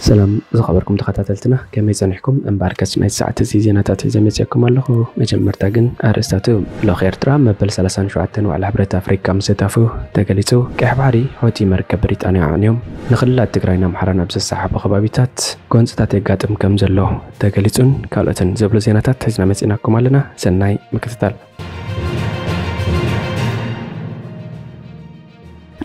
ሰላም ዝኸበርኩም ተኸታተልትና፣ ከመይ ጸኒሕኩም? እምበኣርከስ ናይ ሰዓት እዚ ዜናታት ሒዘ መጺኣኩም ኣለኹ። መጀመርታ ግን ኣርእስታቱ። ልኡኽ ኤርትራ መበል ሰላሳን ሸውዓተን ዋዕላ ሕብረት ኣፍሪቃ ምስታፉ ተገሊጹ። ቀይሕ ባሕሪ፣ ሑቲ መርከብ ብሪጣንያ ኣዕንዮም። ንክልላት ትግራይን ኣምሓራን ኣብ ዘሰሓሕቡ ከባቢታት ጎንጽታት የጋጥም ከም ዘሎ ተገሊጹን ካልኦትን ዝብሉ ዜናታት ሒዝና መጺእናኩም ኣለና። ሰናይ ምክትታል።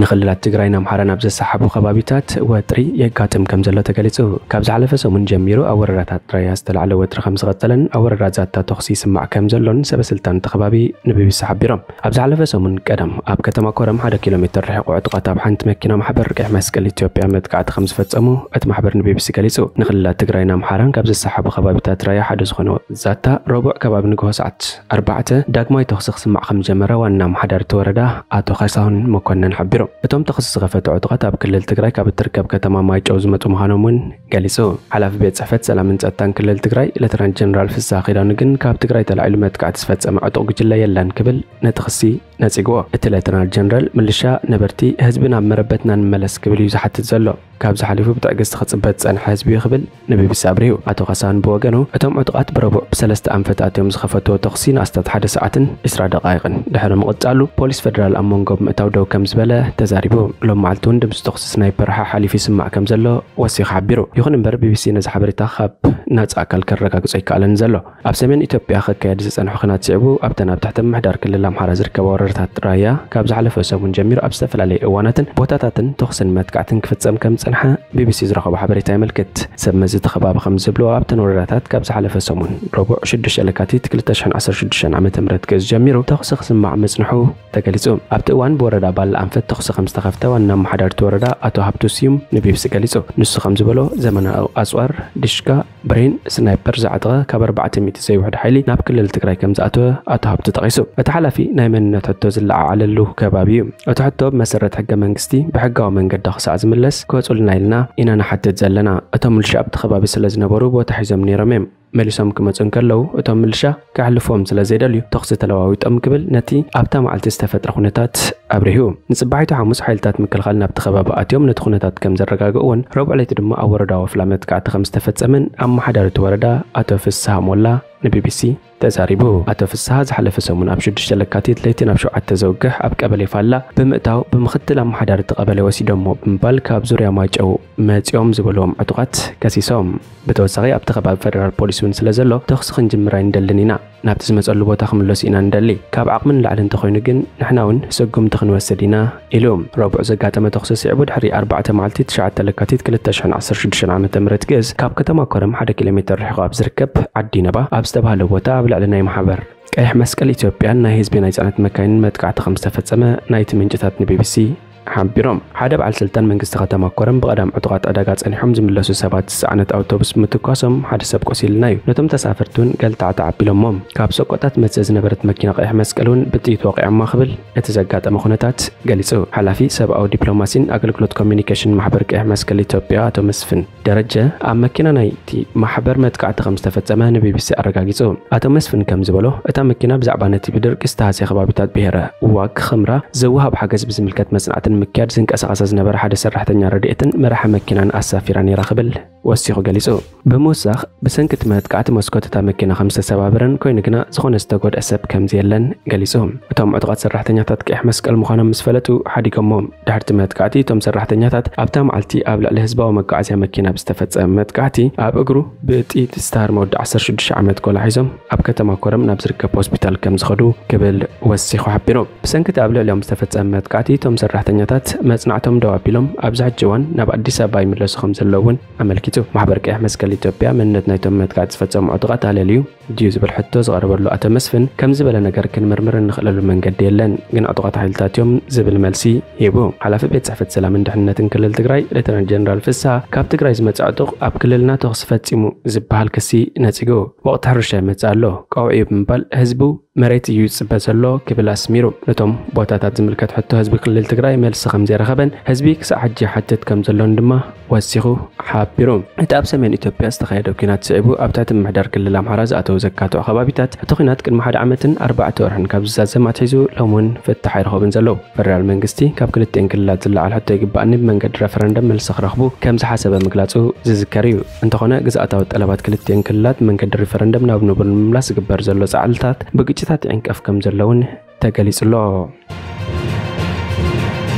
ንክልላት ትግራይን ኣምሓራን ኣብ ዘሰሓቡ ከባቢታት ወጥሪ የጋጥም ከም ዘሎ ተገሊጹ። ካብ ዝሓለፈ ሰሙን ጀሚሩ ኣብ ወረዳታት ራያ ዝተላዕለ ወጥሪ ከም ዝቐጸለን ኣብ ወረዳ ዛታ ተኹሲ ይስማዕ ከም ዘሎን ሰበስልጣን እቲ ከባቢ ንቢቢሲ ሓቢሮም። ኣብ ዝሓለፈ ሰሙን ቀደም ኣብ ከተማ ኮረም ሓደ ኪሎ ሜትር ርሒቑ ዕጡቓት ኣብ ሓንቲ መኪና ማሕበር ቀይሕ መስቀል ኢትዮጵያ መጥቃዕቲ ከም ዝፈጸሙ እቲ ማሕበር ንቢቢሲ ገሊጹ። ንክልላት ትግራይን ኣምሓራን ካብ ዘሰሓቡ ከባቢታት ራያ ሓደ ዝኾነ ዛታ ረቡዕ ከባቢ ንግሆ ሰዓት ኣርባዕተ ዳግማይ ተኹሲ ክስማዕ ከም ዝጀመረ ዋና ኣመሓዳሪ እቲ ወረዳ ኣቶ ካሳሁን መኮነን ሓቢሮም። እቶም ተኹሲ ዝኸፈቱ ዕጡቓት ኣብ ክልል ትግራይ ካብ እትርከብ ከተማ ማይጨው ዝመጹ ምዃኖም እውን ገሊጹ። ሓላፊ ቤት ጽሕፈት ሰላምን ጸጥታን ክልል ትግራይ ሌተናል ጀነራል ፍስሃ ኪዳኑ ግን ካብ ትግራይ ተላዒሉ መጥቃዕቲ ዝፈጸመ ዕጡቕ ጉጅለ የለን ክብል ነቲ ክሲ ነጺግዎ። እቲ ሌተናል ጀነራል ምልሻ ነበርቲ ህዝቢ ናብ መረበትና ንመለስ ክብል እዩ ዝሓትት ዘሎ። ካብዚ ሓሊፉ ብትዕግስቲ ክጽበ ዝጸንሐ ህዝቢ እዩ ክብል ንቢቢሲ ኣብሪሁ። ኣቶ ካሳሁን ብወገኑ እቶም ዕጡቓት ብረቡዕ ብሰለስተ ኣንፈት ኣትዮም ዝኸፈትዎ ተኹሲ ንኣስታት ሓደ ሰዓትን ዕስራ ደቓይቕን ድሕሪ ምቕጻሉ ፖሊስ ፌደራል ኣብ መንጎ ብምእታው ደው ከም ዝበለ ተዛሪቡ። ሎም መዓልቲ እውን ድምፂ ተኹሲ ስናይፐር ሓሓሊፉ ይስማዕ ከም ዘሎ ወሲኹ ሓቢሩ። ይኹን እምበር ቢቢሲ ነዚ ሓበሬታ ካብ ናጻ ኣካል ከረጋግጾ ኣይከኣለን ዘሎ። ኣብ ሰሜን ኢትዮጵያ ክካየድ ዝጸንሐ ኲናት ስዒቡ ኣብተን ኣብ ትሕቲ ምምሕዳር ክልል ኣምሓራ ዝርከባ ወረዳታት ራያ ካብ ዝሓለፈ ሰሙን ጀሚሩ ኣብ ዝተፈላለየ እዋናትን ቦታታትን ተኹስን መጥቃዕትን ክፍጸም ከም ዝጸንሐ ቢቢሲ ዝረኸቦ ሓበሬታ የመልክት። ሰብ መዚ እቲ ከባቢ ከም ዝብልዎ ኣብተን ወረዳታት ካብ ዝሓለፈ ሰሙን ረቡዕ ሽዱሽተ ለካቲት ክልተ ሽሕን ዓሰርተ ሽዱሽተን ዓመተ ምህረት ግእዝ ጀሚሩ ተኹሲ ክስማዕ ምጽንሑ ተገሊጹ። ኣብቲ እዋን ብወረዳ ባላ ኣንፈት ተኹሲ ከም ዝተኸፍተ ዋና ኣመሓዳሪ እቲ ወረዳ ኣቶ ሃብቱ ስዩም ንቢቢሲ ገሊጹ። ንሱ ከም ዝበሎ ዘመናዊ ኣጽዋር፣ ድሽካ፣ ብሬን፣ ስናይፐር ዝዓጠቐ ካብ ኣርባዕተ ሚእቲ ዘይውሕድ ሓይሊ ናብ ክልል ትግራይ ከም ዝኣተወ ኣቶ ሃብቱ ጠቒሱ። እቲ ሓላፊ ናይ መንነት ሕቶ ዝለዓዓለሉ ከባቢ እዩ። እቲ ሕቶ ብመሰረት ሕገ መንግስቲ ብሕጋዊ መንገዲ ክሳዕ ዝምለስ ክወጹልና ኢልና ኢና ንሓትት ዘለና። እቶም ምልሻ ኣብቲ ከባቢ ስለ ዝነበሩ ቦታ ሒዞም ነይሮም እዮም። መሊሶም ክመጹ እንከለዉ እቶም ምልሻ ከሕልፍዎም ስለ ዘይደልዩ ተኹሲ ተለዋዊጦም ክብል ነቲ ኣብታ መዓልቲ ዝተፈጥረ ኩነታት ኣብሪሁ። ንጽባሒቱ ሓሙስ ሓይልታት ምክልኻል ናብቲ ከባቢ ኣትዮም ነቲ ኩነታት ከም ዘረጋግእዎን ረቡዕ ለይቲ ድማ ኣብ ወረዳ ወፍላ መጥቃዕቲ ከም ዝተፈጸመን ኣመሓዳሪ እቲ ወረዳ ኣቶ ፍስሃ ሞላ ንቢቢሲ ተዛሪቡ። ኣቶ ፍስሃ ዝሓለፈ ሰሙን ኣብ ሽዱሽተ ለካቲት ለይቲ ናብ ሸውዓተ ዘውግሕ ኣብ ቀበሌ ፋላ ብምእታው ብምኽትል ኣመሓዳሪ እቲ ቀበሌ ወሲዶሞ ብምባል ካብ ዙርያ ማይጨው መጺኦም ዝበልዎም ዕጡቓት ከሲሶም። ብተወሳኺ ኣብቲ ከባቢ ፌደራል ፖሊስ እውን ስለ ዘሎ ተኹሲ ክንጅምር ኣይንደልን ኢና። ናብቲ ዝመጸሉ ቦታ ክምለሱ ኢና ንደሊ። ካብ ዓቕሚ ንላዕሊ እንተኾይኑ ግን ንሕና እውን ስጉምቲ ክንወስድ ኢና ኢሉ። ረቡዕ ዘጋጠመ ተኹሲ ስዒቡ ድሕሪ ኣርባዕተ መዓልቲ ትሽዓተ ለካቲት ክልተ ሽሕን ዓሰርተ ሽዱሽተን ዓመተ ምህረት ግእዝ ካብ ከተማ ኮረም ሓደ ኪሎ ሜትር ርሒቑ ኣብ ዝርከብ ዓዲ ነባ ኣብ ዝተባህለ ቦታ ኣብ ልዕሊ ናይ ማሕበር ቀይሕ መስቀል ኢትዮጵያን ናይ ህዝቢ ናይ ጽዕነት መካይንን መጥቃዕቲ ከም ዝተፈጸመ ናይቲ ምንጭታት ንቢቢሲ ሓቢሮም። ሓደ በዓል ስልጣን መንግስቲ ከተማ ኮረም ብቐዳም ዕጡቓት ዕዳጋ ጸኒሖም ዝምለሱ ሰባት ዝጸዓነት ኣውቶቡስ ምትኳሶም ሓደ ሰብ ቆሲልና እዩ። ነቶም ተሳፈርቲ እውን ገልታዕታዕ ኣቢሎሞም። ካብ ሰቆጣ ትመጽእ ዝነበረት መኪና ቀይሕ መስቀል እውን ብጥይት ወቒዖማ ክብል እቲ ዘጋጠመ ኩነታት ገሊጹ። ሓላፊ ሰብኣዊ ዲፕሎማሲን ኣገልግሎት ኮሚኒኬሽን ማሕበር ቀይሕ መስቀል ኢትዮጵያ ኣቶ መስፍን ደረጀ ኣብ መኪና ናይቲ ማሕበር መጥቃዕቲ ከም ዝተፈጸመ ንቢቢሲ ኣረጋጊጹ። ኣቶ መስፍን ከም ዝበሎ፣ እታ መኪና ብዛዕባ ነቲ ብድርቂ ዝተሃስየ ከባቢታት ብሄረ ዋግ ኽምራ ዝወሃብ ሓገዝ ብዝምልከት መጽናዕቲ ንምክያድ ዝንቀሳቐሳ ዝነበረ ሓደ ሰራሕተኛ ረድኤትን መራሒ መኪናን ኣሳፊራ ነይራ ክብል ወሲኹ ገሊጹ። ብምውሳኽ፣ ብሰንኪ እቲ መጥቃዕቲ መስኮት እታ መኪና ከም ዝተሰባበረን ኮይኑ ግና ዝኾነ ዝተጎድአ ሰብ ከም ዘየለን ገሊጹ። እቶም ዕጡቓት ሰራሕተኛታት ቀይሕ መስቀል ምዃኖም ምስ ፈለጡ ሓዲጎሞም። ድሕሪ እቲ መጥቃዕቲ እቶም ሰራሕተኛታት ኣብታ መዓልቲ ኣብ ልዕሊ ህዝባዊ መጓዓዝያ መኪና ብዝተፈጸመ መጥቃዕቲ ኣብ እግሩ ብጥይት ዝተሃርመ ወዲ ዓሰርተ ሽዱሽተ ዓመት ቆልዓ ሒዞም ኣብ ከተማ ኮረም ናብ ዝርከብ ሆስፒታል ከም ዝኸዱ ክብል ወሲኹ ሓቢሩ። ብሰንኪ እቲ ኣብ ልዕሊኦም ዝተፈጸመ መጥቃዕቲ እቶም ሰራሕተኛታት መጽናዕቶም ደው ኣቢሎም ኣብዚ ሕጂ እዋን ናብ ኣዲስ ኣበባ ይምለሱ ከም ዘለዉ እውን ኣመልኪቱ። ማሕበር ቀይሕ መስቀል ኢትዮጵያ መንነት ናይቶም መጥቃዕቲ ዝፈጸሙ ዕጡቓት ኣለልዩ ድዩ ዝብል ሕቶ ዝቐረበሉ ኣቶ መስፍን፣ ከም ዝበለ ነገር ክንምርምር እንኽእለሉ መንገዲ የለን፣ ግን ዕጡቓት ሓይልታት እዮም ዝብል መልሲ ሂቡ። ሓላፊ ቤት ጽሕፈት ሰላምን ድሕንነትን ክልል ትግራይ ሌተናል ጀነራል ፍስሃ፣ ካብ ትግራይ ዝመጽእ ዕጡቕ ኣብ ክልልና ተኹሲ ፈጺሙ ዝበሃል ክሲ ነጺጉ። ወቕቲ ሕርሻ ይመጽእ ኣሎ፣ ቀውዒ እዩ ብምባል ህዝቡ መሬት እዩ ዝጽበ ዘሎ ክብል ኣስሚሩ። ነቶም ቦታታት ዝምልከት ሕቶ ህዝቢ ክልል ትግራይ መልሲ ከም ዘይረኸበን ህዝቢ ክሳዕ ሕጂ ይሓትት ከም ዘሎን ድማ ወሲኹ ሓቢሩ። እቲ ኣብ ሰሜን ኢትዮጵያ ዝተኻየደ ኲናት ስዒቡ ኣብ ትሕቲ ምምሕዳር ክልል ኣምሓራ ዝኣተዉ ዘካትዑ ከባቢታት እቲ ኲናት ቅድሚ ሓደ ዓመትን ኣርባዕተ ወርሕን ካብ ዝዛዘም ኣትሒዙ ሎም እውን ፍታሕ ኣይረኸቡን ዘለዉ። ፈደራል መንግስቲ ካብ ክልቲኤን ክልላት ዝለዓል ሕቶ ይግባእኒ ብመንገዲ ረፈረንደም መልሲ ክረኽቡ ከም ዝሓሰበ ምግላጹ ዝዝከር እዩ። እንተኾነ ግዝኣታዊ ጠለባት ክልቲኤን ክልላት ብመንገዲ ሪፈረንደም ናብ ንቡር ንምምላስ ዝግበር ዘሎ ጻዕልታት ብግጭታት ይዕንቀፍ ከም ዘሎ እውን ተገሊጹ ኣሎ።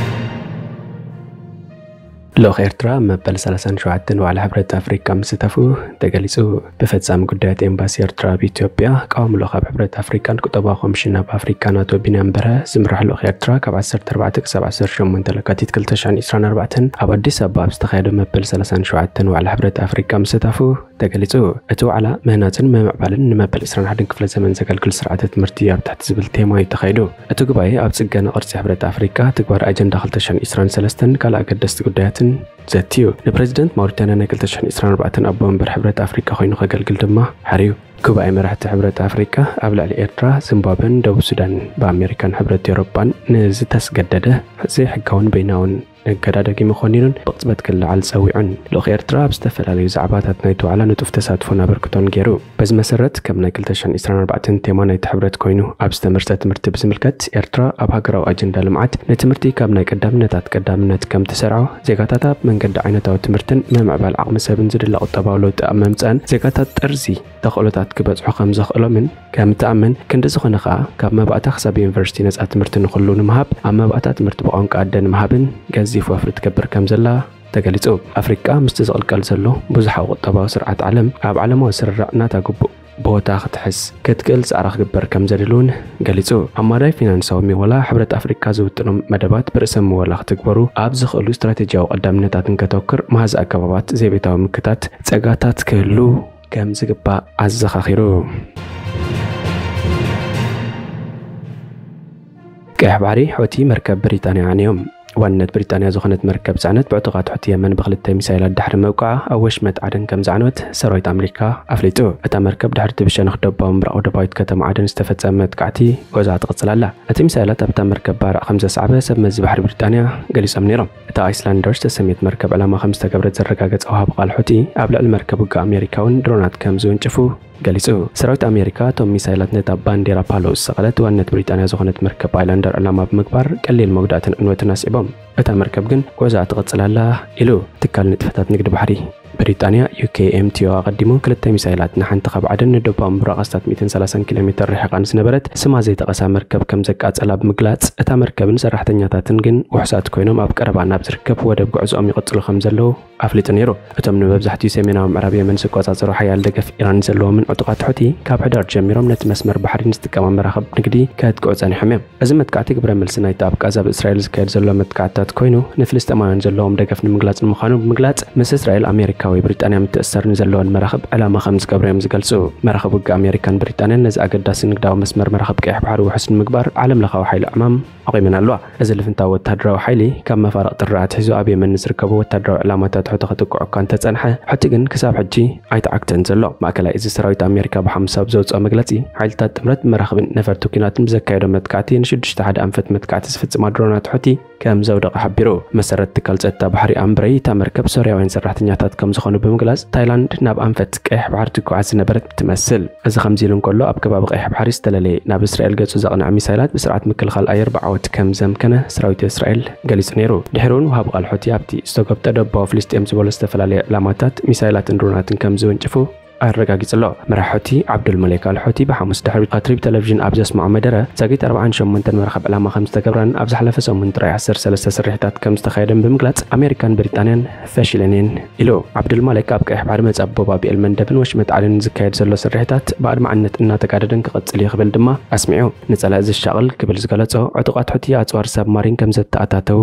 ልኡኽ ኤርትራ ኣብ መበል ሰላሳን ሸውዓተን ዋዕላ ሕብረት ኣፍሪቃ ምስታፉ ተገሊጹ። ብፈጻሚ ጉዳያት ኤምባሲ ኤርትራ ኣብ ኢትዮጵያ፣ ቀዋሚ ልኡኽ ኣብ ሕብረት ኣፍሪቃን ቁጠባዊ ኮሚሽን ኣብ ኣፍሪቃን ኣቶ ቢንያም በርሀ ዝምራሕ ልኡኽ ኤርትራ ካብ ዓሰርተ ኣርባዕተ ክሳብ ዓሰርተ ሸሞንተ ለካቲት ክልተ ሺሕን ዕስራን ኣርባዕተን ኣብ ኣዲስ ኣበባ ኣብ ዝተኻየደ መበል ሰላሳን ሸውዓተን ዋዕላ ሕብረት ኣፍሪቃ ምስታፉ ተገሊጹ። እቲ ዋዕላ ምህናጽን ምምዕባልን ንመበል ዕስራን ሓደን ክፍለ ዘመን ዘገልግል ስርዓተ ትምህርቲ ኣብ ትሕቲ ዝብል ቴማ እዩ ተኻይዱ። እቲ ጉባኤ ኣብ ጽገና ቅርጺ ሕብረት ኣፍሪቃ፣ ትግባር ኣጀንዳ ክልተ ሺሕን ዕስራን ሰለስተን ካልእ ኣገደስቲ ጉዳያትን ዘትዩ። ንፕሬዚደንት ማውሪታንያ ናይ ክልተ ሺሕን ዕስራን ኣርባዕተን ኣቦ መንበር ሕብረት ኣፍሪቃ ኮይኑ ከገልግል ድማ ሓርዩ። ጉባኤ መራሕቲ ሕብረት ኣፍሪቃ ኣብ ልዕሊ ኤርትራ፣ ዚምባብወን ደቡብ ሱዳን ብኣሜሪካን ሕብረት ኤውሮጳን ንዝተስገደደ ዘይሕጋውን በይናውን እገዳ ደጊሙ ኮኒኑን ብቕጽበት ክልዓል ጸዊዑን። ልኡኽ ኤርትራ ኣብ ዝተፈላለዩ ዛዕባታት ናይቲ ዋዕላ ንጡፍ ተሳትፎን ኣበርክቶን ገይሩ። በዚ መሰረት፣ ከም ናይ ክልተ ሺሕን ዕስራን ኣርባዕተን ቴማ ናይቲ ሕብረት ኮይኑ ኣብ ዝተመርጸ ትምህርቲ ብዝምልከት፣ ኤርትራ ኣብ ሃገራዊ ኣጀንዳ ልምዓት ንትምህርቲ ካብ ናይ ቀዳምነታት ቀዳምነት ከም ትሰርዖ፣ ዜጋታት ኣብ መንገዲ ዓይነታዊ ትምህርትን ምምዕባል ዓቕሚ ሰብን ዝድለ ቁጠባዊ ለውጢ ኣብ ምምጻእን ዜጋታት ጥርዚ ተኽእሎታት ክበጽሑ ከም ዘኽእሎምን ከም እትኣምን፣ ክንዲ ዝኾነ ከኣ ካብ መባእታ ክሳብ ዩኒቨርሲቲ ነጻ ትምህርቲ ንኹሉ ንምሃብ፣ ኣብ መባእታ ትምህርቲ ብቋንቋ ኣደ ንምሃብን ገዚፍ ወፍሪ ትገብር ከም ዘላ ተገሊጹ። ኣፍሪቃ ምስቲ ዝቕልቀል ዘሎ ብዙሓዊ ቁጠባዊ ስርዓት ዓለም ኣብ ዓለማዊ ስርርዕ ናታ ግቡእ ቦታ ክትሕዝ ክትክእል ጻዕሪ ክግበር ከም ዘድሊ እውን ገሊጹ። ኣብ ማዳይ ፊናንሳዊ ምወላ ሕብረት ኣፍሪቃ ዝውጥኖም መደባት ብርእሰ ምወላ ክትግበሩ ኣብ ዝኽእሉ ስትራቴጂያዊ ቀዳምነታት እንከተኩር መሃዚ ኣገባባት ዘይቤታዊ ምክታት ጸጋታት ክህሉ ከም ዝግባእ ኣዘኻኺሩ። ቀይሕ ባሕሪ፣ ሑቲ መርከብ ብሪጣንያ ዓንዮም። ዋንነት ብሪጣንያ ዝኾነት መርከብ ጽዕነት ብዕጡቓት ሑቲ የመን ብኽልተ ሚሳይላት ድሕሪ ምውቃዓ ኣብ ወሽመጥ ዓደን ከም ዘዕነወት ሰራዊት ኣሜሪካ ኣፍሊጡ። እታ መርከብ ድሕሪ እቲ ብሸነኽ ደቡባዊ ምብራቕ ወደባዊት ከተማ ዓደን ዝተፈጸመ መጥቃዕቲ ጉዕዞኣ ትቕጽል ኣላ። እቲ ሚሳይላት ኣብታ መርከብ ባርዕ ከም ዘስዓበ ሰብ መዚ ባሕሪ ብሪጣንያ ገሊጾም ነይሮም። እታ ኣይስላንደር ዝተሰምየት መርከብ ዕላማ ከም ዝተገብረት ዘረጋገጸ ወሃቢ ቃል ሑቲ፣ ኣብ ልዕሊ መርከብ ውግእ ኣሜሪካ እውን ድሮናት ከም ዝውንጭፉ ገሊጹ። ሰራዊት ኣሜሪካ እቶም ሚሳይላት ነታ ባንዴራ ፓሎ ዝሰቐለት ዋንነት ብሪጣንያ ዝኾነት መርከብ ኣይላንደር ዕላማ ብምግባር ቀሊል መጉዳእትን ዕንወትን ኣስዒቦም። እታ መርከብ ግን ጉዕዞኣ ትቕጽል ኣላ ኢሉ ትካል ንጥፈታት ንግዲ ባሕሪ ብሪጣንያ፣ ዩ ኬ ኤም ቲ ኦ፣ ኣቐዲሙ ክልተ ሚሳይላት ንሓንቲ ካብ ዓደን ንደቡባዊ ምብራቕ ኣስታት ሚእትን ሰላሳን ኪሎ ሜተር ርሒቓ ንዝነበረት ስማ ዘይጠቐሳ መርከብ ከም ዘቃጸላ ብምግላጽ፣ እታ መርከብን ሰራሕተኛታትን ግን ውሑሳት ኮይኖም ኣብ ቀረባ ናብ ዝርከብ ወደብ ጉዕዞኦም ይቕጽሉ ከም ዘለዉ ኣፍሊጡ ነይሩ። እቶም ንመብዛሕትኡ ሰሜናዊ ምዕራብ የመን ዝቆጻጸሩ ሓያል ደገፍ ኢራን ዘለዎምን ዕጡቓት ሑቲ ካብ ሕዳር ጀሚሮም ነቲ መስመር ባሕሪ ንዝጥቀማ መራኽብ ንግዲ ከጥቅዑ ጸኒሖም እዮም። እዚ መጥቃዕቲ ግብረ መልሲ ናይቲ ኣብ ቃዛ ብእስራኤል ዝካየድ ዘሎ መጥቃዕትታት ኮይኑ፣ ንፍልስጤማውያን ዘለዎም ደገፍ ንምግላጽ ንምዃኑ ብምግላጽ፣ ምስ እስራኤል፣ ኣሜሪካ ወይ ብሪጣንያ ምትእስሳር ንዘለወን መራኽብ ዕላማ ከም ዝገብሩ እዮም ዝገልጹ። መራኽብ ውግእ ኣሜሪካን ብሪጣንያን ነዚ ኣገዳሲ ንግዳዊ መስመር መራኽብ ቀይሕ ባሕሪ ውሑስ ንምግባር ዓለም ለኻዊ ሓይሊ ዕማም ኣቑመን ኣለዋ። እዚ ልፍንታዊ ወተሃደራዊ ሓይሊ ካብ መፋርቕ ጥሪ ኣትሒዙ ኣብ የመን ንዝርከቡ ወተሃደራዊ ዕላማታት ሑቲ ከጥቅዑ እኳ እንተጸንሐ፣ ሑቲ ግን ክሳብ ሕጂ ኣይተዓግተን ዘሎ። ማእከላይ እዚ ሰራዊት ኣሜሪካ ብሓሙስ ኣብ ዘውጽኦ መግለጺ፣ ሓይልታት ጥምረት ብመራኽብን ነፈርቲ ኲናትን ብዘካየዶ መጥቃዕቲ ንሽዱሽተ ሓደ ኣንፈት መጥቃዕቲ ዝፍጽማ ድሮናት ሑቲ ከም ዘውደቐ ሓቢሩ። መሰረት ትካል ጸጥታ ባሕሪ ኣምብረይ፣ እታ መርከብ ሶርያውያን ሰራሕተኛታት ከም ዝኾኑ ብምግላጽ፣ ታይላንድ ናብ ኣንፈት ቀይሕ ባሕሪ ትጓዓዝ ዝነበረት ትመስል። እዚ ከምዚ ኢሉ እንከሎ፣ ኣብ ከባቢ ቀይሕ ባሕሪ ዝተለለየ ናብ እስራኤል ገጹ ዘቕንዐ ሚሳይላት ብስርዓት ምክልኻል ኣየር ብዓወት ከም ዘምከነ ሰራዊት እስራኤል ገሊጹ ነይሩ። ድሕሪ እውን ወሃቢ ቃል ሑቲ ኣብቲ ዝተጎብጠ ደቡባዊ ፍልስጤም ዝበሎ ዝተፈላለየ ዕላማታት ሚሳይላትን ድሮናትን ከም ዝውንጭፉ ኣረጋጊጹ ኣሎ። መራሕ ሑቲ ዓብዱል መሌክ ኣል ሑቲ ብሓሙስ ድሕሪ ቀትሪ ብቴሌቪዥን ኣብ ዘስምዖ መደረ፣ ዛጊት ኣርባዓን ሸሞንተን መራኽብ ዕላማ ከም ዝተገብራን ኣብ ዝሓለፈ ሰሙን ጥራይ ዓሰርተ ሰለስተ ስርሒታት ከም ዝተኻየደን ብምግላጽ፣ ኣሜሪካን ብሪጣንያን ፈሺለን እየን ኢሉ። ዓብዱል ማሌክ ኣብ ቀይሕ ባሕሪ መጻብቦ ባብ ኤል መንደብን ወሽመጥ ዓደንን ዝካየድ ዘሎ ስርሒታት ብኣድማዕነት እናተጋደደን ክቕጽል እዩ ክብል ድማ ኣስሚዑ። ንጸላኢ ዘሻቕል ክብል ዝገለጾ ዕጡቓት ሑቲ ኣጽዋር ሳብማሪን ከም ዘተኣታተዉ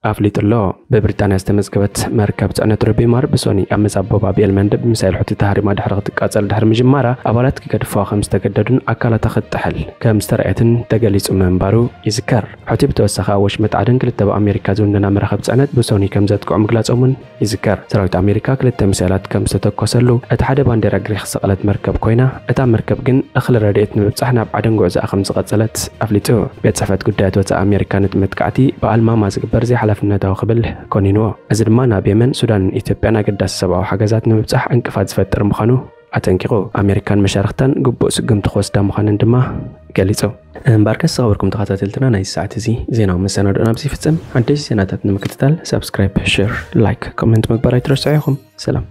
ኣፍሊጡ ኣሎ። ብብሪጣንያ ዝተመዝገበት መርከብ ጽዕነት ሩቢማር ብሶኒ ኣብ መጻብቦ ባብ ኤል መንደብ ብሚሳይል ሑቲ ተሃሪማ ድሕሪ ክትቃጸል ድሕሪ ምጅማራ፣ ኣባላት ክገድፍዋ ከም ዝተገደዱን ኣካላታ ክትጥሕል ከም ዝተረኣየትን ተገሊጹ ምንባሩ ይዝከር። ሑቲ ብተወሳኺ ኣብ ወሽመጥ ዓደን ክልተ ብኣሜሪካ ዝውነና መራኽብ ጽዕነት ብሶኒ ከም ዘጥቅዑ ምግላጾም እውን ይዝከር። ሰራዊት ኣሜሪካ ክልተ ሚሳይላት ከም ዝተተኮሰሉ፣ እቲ ሓደ ባንዴራ ግሪክ ዝሰቐለት መርከብ ኮይና፣ እታ መርከብ ግን እኽሊ ረድኤት ንምብጻሕ ናብ ዓደን ጉዕዞኣ ከም ዝቐጸለት ኣፍሊጡ። ቤት ጽሕፈት ጉዳያት ወጻኢ ኣሜሪካ ነቲ መጥቃዕቲ ብኣልማማ ዝግበር ዘይሓላፍነታዊ ክብል ኮኒንዎ። እዚ ድማ ናብ የመን፣ ሱዳንን ኢትዮጵያን ኣገዳሲ ሰብኣዊ ሓገዛት ንምብጻሕ ዕንቅፋት ዝፈጥር ምዃኑ ኣጠንቂቑ። ኣሜሪካን መሻርክታን ግቡእ ስጉምቲ ክወስዳ ምዃነን ድማ ገሊጹ። እምበኣርከስ ዝኸበርኩም ተኸታተልትና፣ ናይ ሰዓት እዚ ዜናዊ መሰናዶና ኣብዚ ይፍጽም። ሓደሽቲ ዜናታት ንምክትታል ሳብስክራይብ፣ ሸር፣ ላይክ፣ ኮመንት ምግባር ኣይትረስዑ ኢኹም። ሰላም።